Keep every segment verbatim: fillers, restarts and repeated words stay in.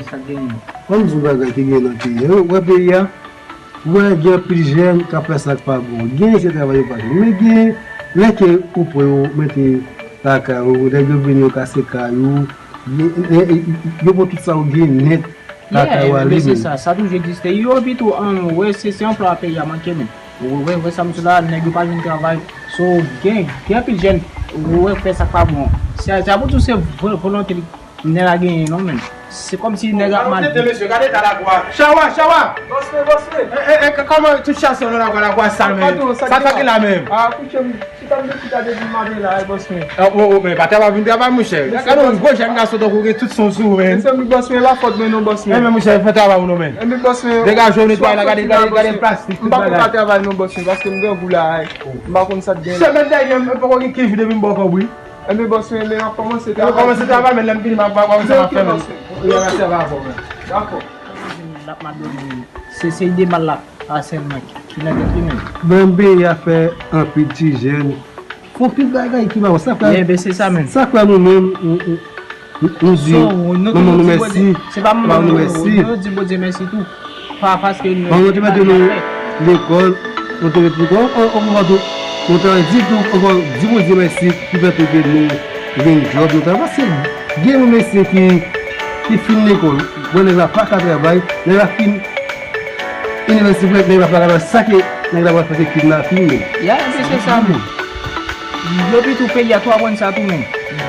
Sa k genyen? Ban m di w bagay ki genyen nan peyi a. Ou wè peyi a, ou wè gen anpil jèn k ap fè sa k pa bon. Gen se travay yo pa jwenn. Men gen lè ke ou pran yo mete lakay ou, nèg yo vini yo kase kay ou, yo, yo, yo pran tout sa ou gen nèt lakay ou ale menm. Sa toujou egziste. Yo epi tou, an, wè, se, se anplwa peyi a manke menm. Ou wè, wè sa m di la, nèg yo pa jwenn travay. So, gen, gen anpil jèn, ou wè, fè sa k pa bon. Se, se pa pou di se vo-, volonte nèg la genyen non, menm. Se kòmsi nèg la ap mal viv. Mesye, gade eta lakwa. Chawa, chawa! Bòs mwen, bòs mwen! E, e, e, kòman tout chasè nan lakwa, lakwa sal menm? Sa, sa ki la menm? Ah, koute m. Chita m te chita depi maten la, e bòs mwen. O, o, o, men pa travay, vin travay, monchè. Gade yon gwo jèn gason tankou gen tout son sou ou, men. Mezanmi, bòs mwen, e pa fòt mwen non, bòs mwen. E men, monchè, fè travay ou non, men. E men, bòs mwen, degaje w, netwaye la, gade, gade, gade plastik, tout bagay. M pa konn pa travay non, bòs mwen, paske m grangou la, ay. M pa konn sa k gen la. Semèn dènye, m poko gen kenz jou depi m ba w kòb, wi. E men, bòs mwen, men m ap kòmanse travay. Ou kòmanse travay, men lè m vini, m ap, m ap wè kòman sa ap fè, men. Ou ap travay avè w, men. Dakò. L ap mal domine. Se, se ide mal la. A sèlman ki, ki nan tèt li menm. Nan peyi a fè anpil ti jèn. Fè anpil bagay ki pa bon. Sa fè, sa fè nou menm, nou, nou, nou di manman nou mèsi. Se pa manman nou, nou di Bondye mèsi tou. Pa, paske nou, manman nou te mete nou lekòl, nou te mete lekòl, on, on, on, nou travay di tou, ankò di Bondye mèsi ki fè tou ke nou jwenn djòb, nou travay. Paske gen yon mesye ki, ki fin lekòl, bon, nèg la pa ka travay, nèg la fin inivèsite, nèg la pa ka travay, sa ke nèg la pral fè se kidnaping menm. Ya, ebyen, se sa menm. Yo pi tou peyi a tou aprann sa tou menm.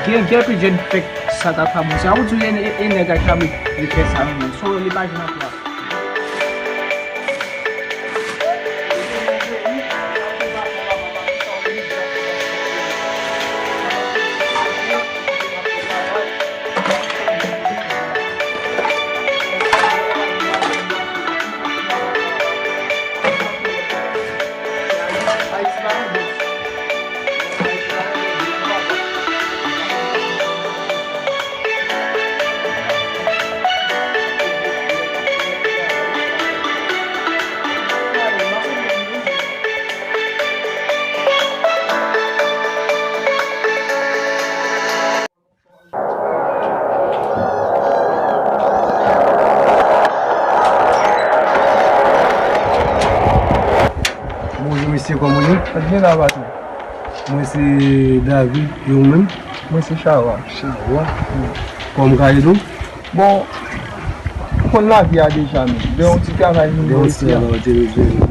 Gen, gen anpil jèn fèk sa k ap fè moun. Se pa pou di e, e, e nèg la ki ta vle fè sa menm. So, li pa jwenn anplwa. Bonjou mesye, kòman w ye? Mwen byen la, patwon. Mwen se David, e ou menm? Mwen se Chawa. Chawa? Wi. Kòman w ka ede w? Bon, ou konn lavi a deja, men. Gen yon ti travay nou bezwen.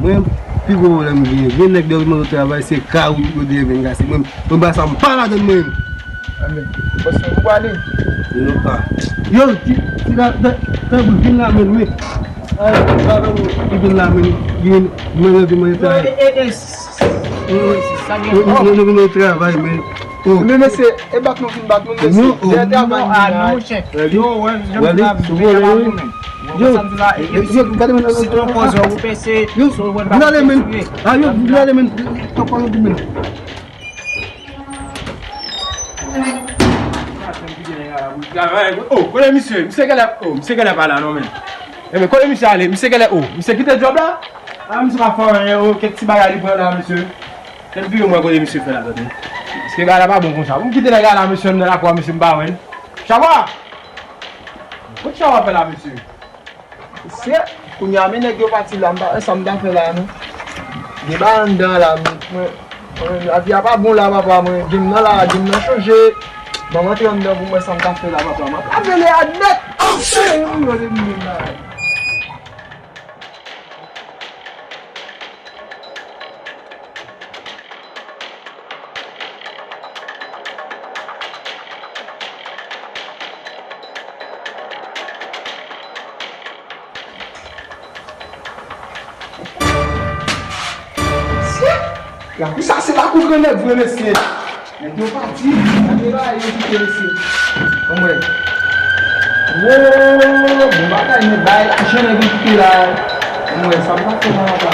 Mwen, pi gwo pwoblèm m genyen, gen nèg dèyè w mande travay, se kay ou yo dwe vin kase. Mwen, mwen ba sa, m pa ladann mwen. Amèn. Paske ou prale. Non, pa. Yo, ti, ti la, ta, ta, vin la, men, wi. Ay, pa, pa, vin la, men, vin, mwen, vin, mwen, travay. Yo, e, e, e, s-, s-, s-, sa gen. Non, non, non, non, travay, men. Oh. Men, mesye, e bat nou vin bat nou, mesye. Non, oh. Dèyè travay nou la. Non, ah, non, monchè. Yo, wè, jan m ap veye la pou nou. Yo, yo, gade mwen nan. Si te yon koze, ou pèse, yo, so, wè, vin ale, men. Ah, yo, vin ale, men. Papa, yo, vin, men. Oh, kote misye? Misye genlè, oh, misye genlè pa la non, men. Ebyen, kote misye ale? Misye genlè, oh, misye kite djòb la? Ah, misye pa fè anyen, oh, kèk ti bagay li pran la, misye. Kèk vire mwen kote misye fè la, tande. Paske bagay la pa bon konsa. Pou m kite nèg la la, mesye, m nan lakwa, mesye, m pa wè l. Chawa! Kote Chawa fè la, mesye? Se, kounye a, men nèg yo pati la, m pa wè sa m ta fè la, non. Gen bagay anndan la, mwen, mwen, lavi a pa bon la, papa, mwen, gen m nan la, gen m nan chanje. Ban m antre anndan pou m wè sa m ta fè la, papa. M ap rele a nèt. Ey, mwen, mwen, mwen, mwen. Lakou sa se lakou grannèg vre mesye. Nèg yo pati, gade bagay yo kite mesye. Anmwey. Wo, bon bagay, men bay lajan nèg yo kite la. Anmwey, sa m pa fè nan la.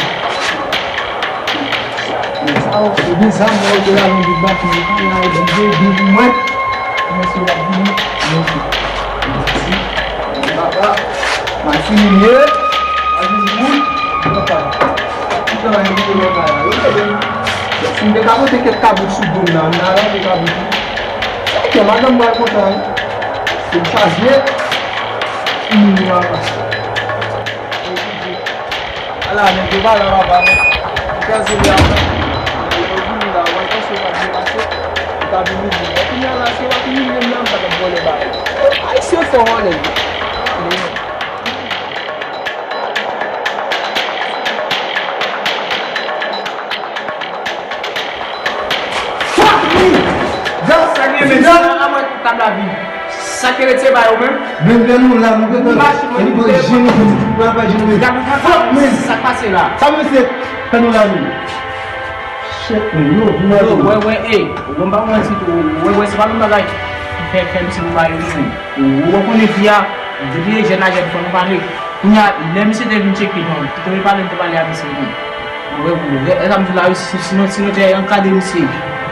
Men sa yo, se de zam yo te la nan bit bak, men pa la, e bon, de, de pou mwen. Mesye, w ap vini. Mesye. Mesye. Papa. Mwen fini ye. Ajoute moun. Papa. Tout travay nou te nan kay la. Yo te bon. Si m te ka pote kèk kabrit sou do m nan, m ta rantre kabrit wi. Sa ke madanm pral kontan wi. Se m chaje. Ala, nèg yo pa la, papa, non. Ou kraze lè a, non. Yo vini la, w al panse w ap byen pase, ou t ap imilye m. Kounye a la, si w ap imilye m la, m pa t ap vòlè bagay. Ayisyen fò, nèg. Fuck me! Sa gen men sa, a mwen tab la vi. Sa ki rete ba yo menm? Blende nou la, nou gentan, nou gentan jwenn nou pou nou pa jwenn nou. Fuck me! Sa k pase la? Sa mesye fè nou la menm? Shit, men yo, nou la. Yo, wè, wè, ey, ou konn pa manti tou, wè, wè, se pa menm bagay ki fè, fè misye pou ba yo menm. Ou, ou konnen fi a, depi jèn a jèn, fò nou pale. Kounye a, lè misye te vin tcheke nou, ki te vin pale, nou te pale a misye tou. Ou wè, ou wè, e sa m di la, wi, si, si nou, si nou te ankadre misye,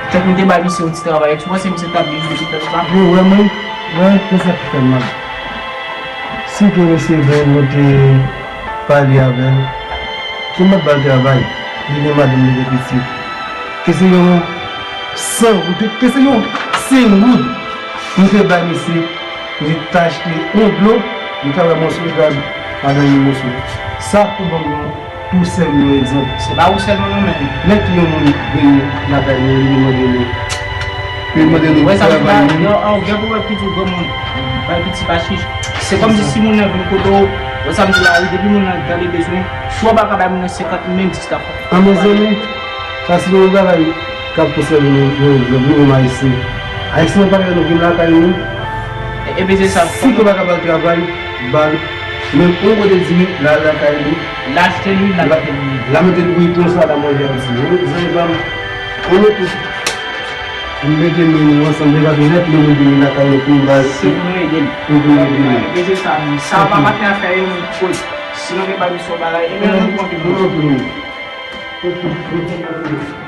tank nou te bay misye yon ti travay, ou panse misye t ap vin vin fè sa? Yo, wè, mwen, wè, se sa ki fè m mal. Si ke misye vin, nou te pale avè l, ke m ap ba l travay, li gen madanm, li gen pitit. Ke se yon san wout, ke se yon sen wout, nou te bay misye. Li t achte yon dlo, li ta wè mòso, li ta wè madanm li mòso. Sa pou ban nou tou sèvi yon egzanp. Se pa ou sèlman non, men. Lè ke yon moun vini lakay nou, li mande nou, li mande nou pou travay, nou. Wè sa, yo, an, gen pwovèb ki di granmoun bay piti pa chich. Se kòmsi si moun nan vin kote w, wè sa m di la, wi, depi moun nan gen bezwen, si w pa ka bay moun nan senkant, menm dis la. An, mezanmi, sa se yon bagay k ap konsène nou, nou, nou, nou menm Ayisyen. Ayisyen pa gen nou vin lakay nou. E, e, men se sa. Si ke pa ka ba l travay, ba l. Men yon kote di la lakay li. L achte li, l achte li. La mete l pou li konsa, la manje a di. Wi, zanmi pa m. Konnen tou. M mete men nou ansanm, men pa gen lèt, men nou vin lakay nou pou baz. Se pou nou ede l. Pou nou ede l. E, men se sa, men sa pa maten a fè yon koz. Si nou gen pa misyon bagay, e men nou kontre nou. Nou kontre nou.